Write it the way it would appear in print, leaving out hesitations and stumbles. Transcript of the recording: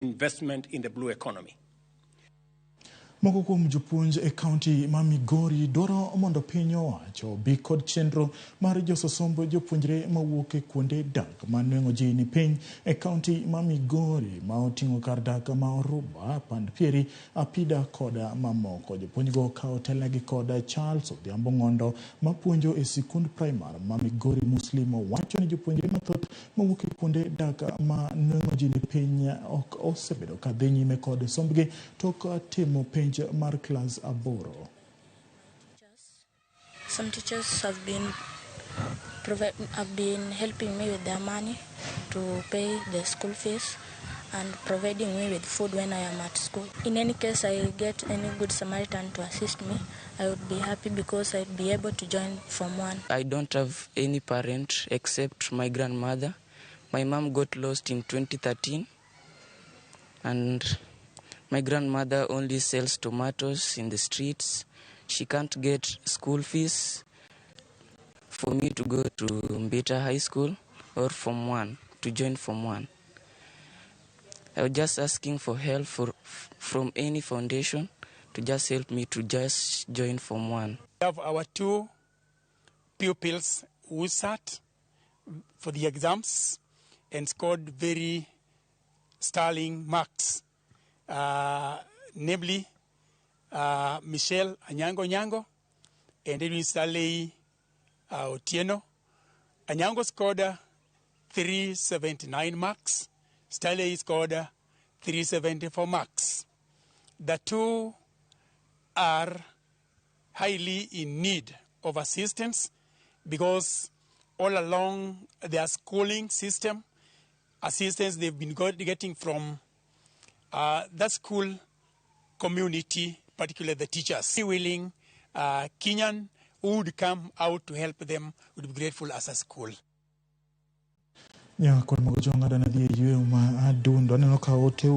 Investment in the blue economy. Moko kuom jopuonj e kaunti ma Migori dwaro mondo piny owacho obi kod chenro mar joso somb jopuonjre mawuok e kuonde dak ma nweng'o ji ni piny e kaunti ma Migori ma oting'o kar dak ma Oruba, Pand Pieri, Apida kod mamoko. Jopuonjgo ka otelnegi kod Charles Odhiambo Ng'ondo mapuonjo e sikund primar ma Migori Muslim wacho ni jopuonjre mathoth mawuok e kuonde dak ma nweng'o ji ni piny ok osebedo ka dhi nyime kod sombgi tok timo penj mar klas 8. Some teachers have been helping me with their money to pay the school fees and providing me with food when I am at school. In any case I get any good Samaritan to assist me, I would be happy because I'd be able to join Form 1. I don't have any parent except my grandmother. My mom got lost in 2013 and my grandmother only sells tomatoes in the streets. She can't get school fees for me to go to Mbita High School or Form 1, to join Form 1. I was just asking for help from any foundation to just help me to just join Form 1. We have our two pupils who sat for the exams and scored very sterling marks, namely Michelle Anyango Nyango and Edwin Stanley Otieno. Anyango scored 379 marks. Stanley scored 374 marks. The two are highly in need of assistance because all along their schooling system, assistance they've been getting from that school community, particularly the teachers. Willing Kenyan who would come out to help them would be grateful as a school. Nyaka kod mago jong'ado ne dhi e yweyo ma adundo aneno ka ote.